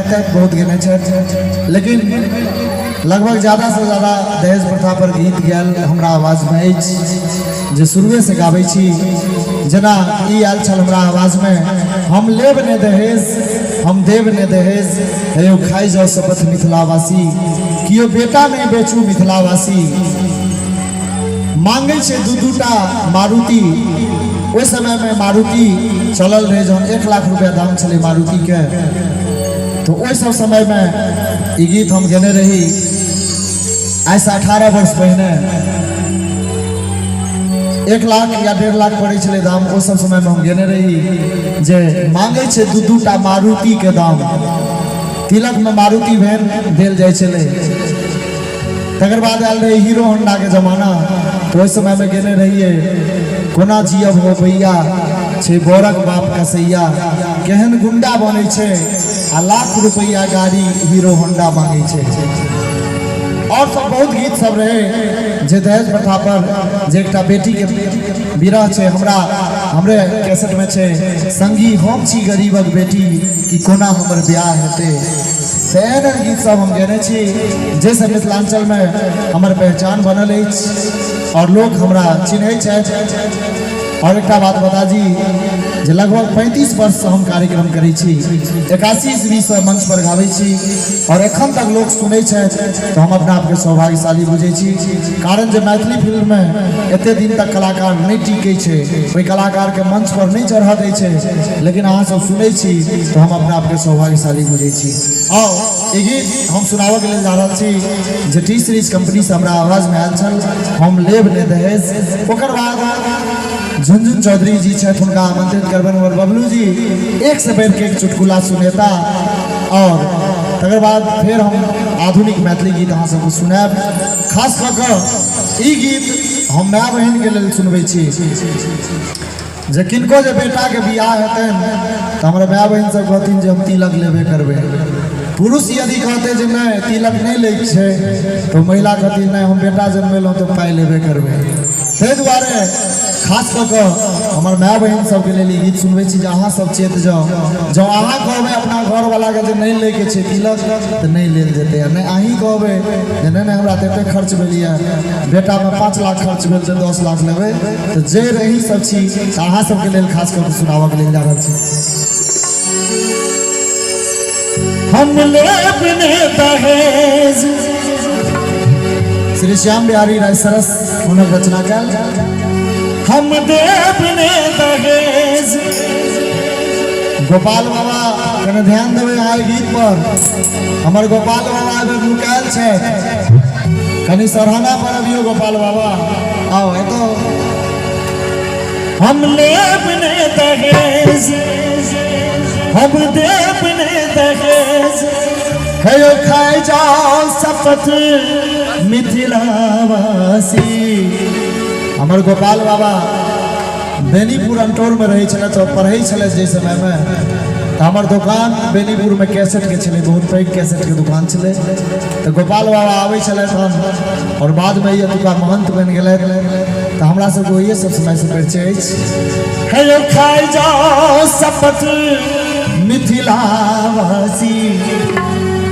गाइत गाइत बहुत गेने छथि, लेकिन लगभग ज़्यादा से ज़्यादा दहेज प्रथा पर गीत गायल हमरा आवाजमे अछि जे शुरुएसँ गाबै छी। जेना ई आयल छल हमरा आवाजमे, हम लेब ने दहेज हम देब ने दहेज, हे यौ खाइ जाउ शपथ मिथिलावासी, कियो बेटा नहि बेचू मिथिलावासी। मांगै छै दू दूटा मारुति, ओहि समयमे मारुति चलल रहै जहन 1 लाख रुपया दाम छलै मारुतिके, तो ओहि सब समयमे ई गीत हम गेने रही आइसँ 18 वर्ष पहिने। 1 लाख या 1.5 लाख पड़ै छलै दाम, ओ सब समयमे हम गेने रही जे मांगै छै दू दूटा मारुतिके दाम, तिलकमे मारुति वैन देल जाइ छलै। तकर बाद आयल रहै हीरो होंडाके जमाना, तो ओहि समयमे गेने रहियै कोना जियब हो भैया, छै बरक बाप कसैया, केहन गुंडा बनै छै आ लाख रुपैआ गाड़ी हीरो होंडा मांगै छै। और सब बहुत गीत सब रहे जे दहेज प्रथा पर, जे एकटा बेटीके विरह छै, हमरा हमरे कैसेटमे छै संगी हम छी गरीबक बेटी कि कोना हमर ब्याह हेतै। तऽ एहन एहन गीत सब हम गेने छी जाहिसँ मिथिलाञ्चलमे हमर पहचान बनल अछि और लोक हमरा चिन्है छथि। और एकटा बात बता जी जे लगभग 35 वर्षसँ हम कार्यक्रम करै छी, 81 ईस्वीसँ मंच पर गाबै छी और एखन तक लोक सुनै छथि, तऽ हम अपना आपके सौभाग्यशाली बुझै छी। कारण जे मैथिली फिल्ममे एते दिन तक कलाकार नहि टिकै छै, ओहि कलाकारके मंच पर नहि चढ़ऽ दै छै, लेकिन अहाँ सब सुनै छी तऽ हम अपना आपके सौभाग्यशाली बुझै छी। आओ ई गीत हम सुनाबऽके लेल जा रहल छी जे टी सीरीज कंपनीसँ हमरा आवाजमे आयल छल, हम लेब ने दहेज। ओकर बाद झुनझुन चौधरी जी छथि, हुनका आमंत्रित करबनि और बबलू जी एक से बढ़िके एक चुटकुला सुनेता और तकर बाद फेर हम आधुनिक मैथिली गीत अहाँ सबके सुनायब। खास कऽ कऽ ई गीत हम माय बहिनके लेल सुनबै छी जे किनको जे बेटाके बियाह हेतनि तऽ हमर माय बहिन सब कहथिन जे हम तिलक लेबे करबै। पुरुष यदि कहतै जे नहि तिलक नहि लै छै तऽ महिला कहथिन नहि हम बेटा जन्मेलहुँ तऽ पाइ लेबे करबै। ताहि दुआरे खास कऽ कऽ हमर माय बहिन सबके लेल ई गीत सुनबै छी जे अहाँ सब चेत जाउ। जँ अहाँ कहबै अपना घरवलाके जे नहि लैके छै तिलक तऽ नहि लेल जेतै, आ नहि अहीं कहबै जे नहि नहि हमरा तऽ एतेक खर्च भेल यऽ, बेटामे 5 लाख खर्च भेल तऽ 10 लाख लेबै, तऽ जे अहीं सब छी तऽ अहाँ सबके लेल खास कऽ कऽ सुनाबऽके लेल जा रहल छी। हम लेब ने दहेज। श्री श्याम बिहारी राय सरस हुनक रचना कयल। हम देब ने दहेज। गोपाल बाबा कने ध्यान देबै अहाँ गीत पर, हमर गोपाल बाबा एहिबेर नुकायल छथि, कनि सराहना पर अबियौ गोपाल बाबा, आओ एतऽ। हम लेब ने दहेज, हम देब ने दहेज, हे यौ खाइ जाओ शपथ मिथिलावासी। हमर गोपाल बाबा बेनीपुर अंटोरमे रहै छलथि तऽ पढ़ै छलथि जाहि समयमे, तऽ हमर दोकान बेनीपुरमे कैसेटके छलै, बहुत पैघ कैसेटके दुकान छलै, तऽ गोपाल बाबा आबै छलथि हन आओर बादमे ई एतुका महंत बनि गेलथि, तऽ हमरा सबके ओहिए सब समयसँ परिचय अछि। हे यौ खाइ जाओ शपथ मिथिलावासी,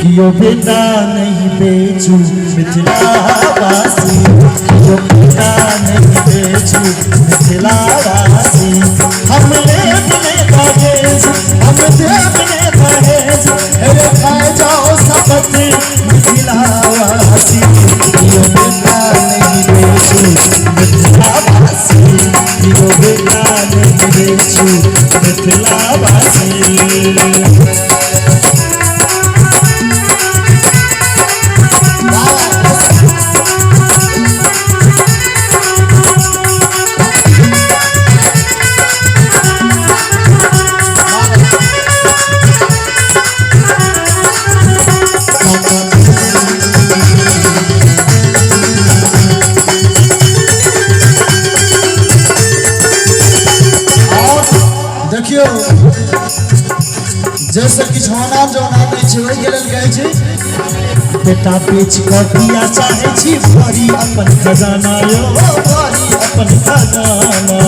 कियो बेटा नहीं बेचू मिथिलावासी, कियो बेटा नहीं बेचू मिथिलावासी। हम लेब ने दहेज, हम देब ने दहेज, हे यौ खाइ जाओ शपथ मिथिलावासी, कियो बेटा नहीं बेचू मिथिलावासी, कियो बेटा नहीं बेचू मिथिलावासी। और देखियौ जैसे किछु होना जोना नहि छै ओहिके लेल कहै छी बेटा बेच कऽ दिया चाहै छी भरी अपन खजाना, यो भरी अपन खजाना।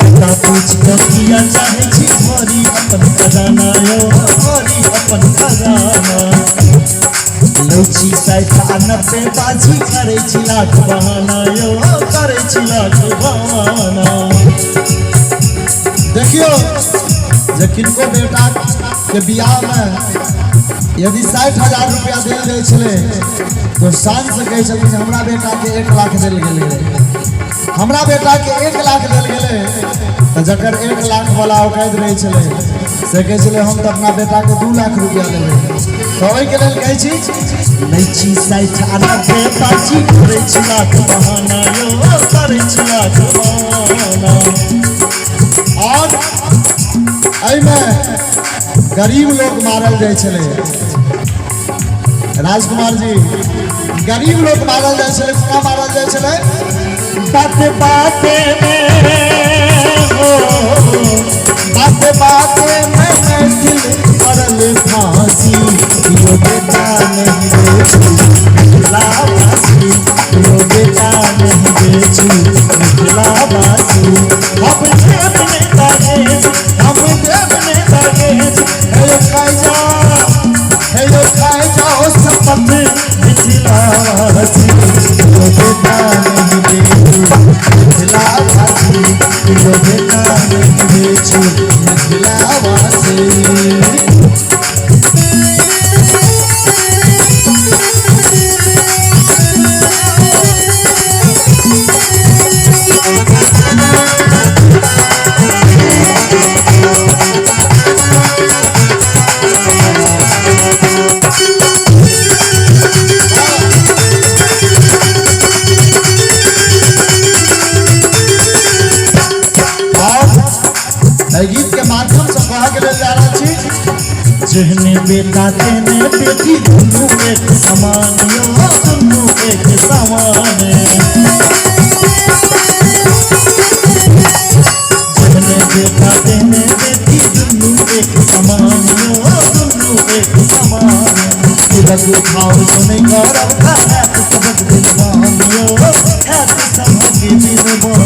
बेटा बेच कऽ दिया चाहै छी नब्बे बाजी करै छी लाख बहाना यो, करै छी लाख बहाना। देखियो जे किनको बेटा के बियाह में यदि 60,000 रुपया देल जाइ छलै तो शान से कहै छलखिन हमरा बेटा के 1 लाख देल गेलै, हमरा बेटा के 1 लाख देल गेलै। तऽ जकर 1 लाख वाला औकात रहै छलै से कहै छलै हम तऽ अपना बेटा के 2 लाख रुपया देबै। तऽ ओहिके लेल कहै छी लै छी 60 आ 90 बाजी करै छी लाख बहाना यो, करै छी लाख बहाना। और एहिमे गरीब लोग मारल जाइ छलै राजकुमार जी, गरीब लोग मारल जाइ छलै। कोना मारल जाइ छलै? बात बाते में हो, बात बाते में मैथिल पड़ल फांसी, यो बेटा नहीं बेचू मिथिलावासी, यो बेटा नहीं बेचू मिथिलावासी। हम देव ने दहेज, हम देव ने दहेज, हे खाइ जा, हे यो खाइ जाओ शपथ मिथिलावासी, यो बेटा नहीं बेचू मिथिलावासी, यो बेटा नहीं बेचू मिथिलावासी। एहि गीत के माध्यम से कहऽ के लेल जा रहल छी जेहने बेटा तेहने बेटी दुनू एक समान यो, दुनू एक समान। जेहने बेटा तेहने बेटी दुनू एक समान यो, दुनू एक समान। तिलक उठाओ सुनै करब हैत सबक दिलवान यो, हैत सबक दिलवान।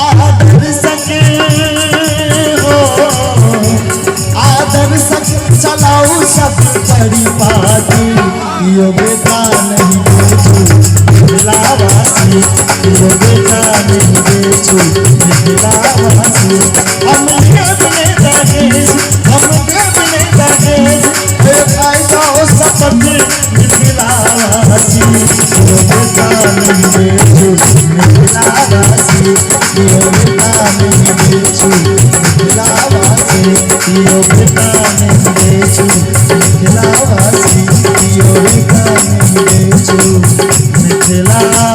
आदर सके हो, आदर सक चलाऊ सब परिपाटी, यो बेटा नहीं बेचू मिथिलावासी, यो बेटा नहीं बेचू मिथिलावासी। हम देव ने दहेज, हम देव ने दहेज, हे खाइ जाओ शपथ मिथिलावासी, यो बेटा नहीं बेचू मिथिलावासी, यो बेटा नहीं बेचू मिथिलावासी, यो बेटा नहीं बेचू मिथिलावासी, यो बेटा नहीं बेचू मिथिलावासी।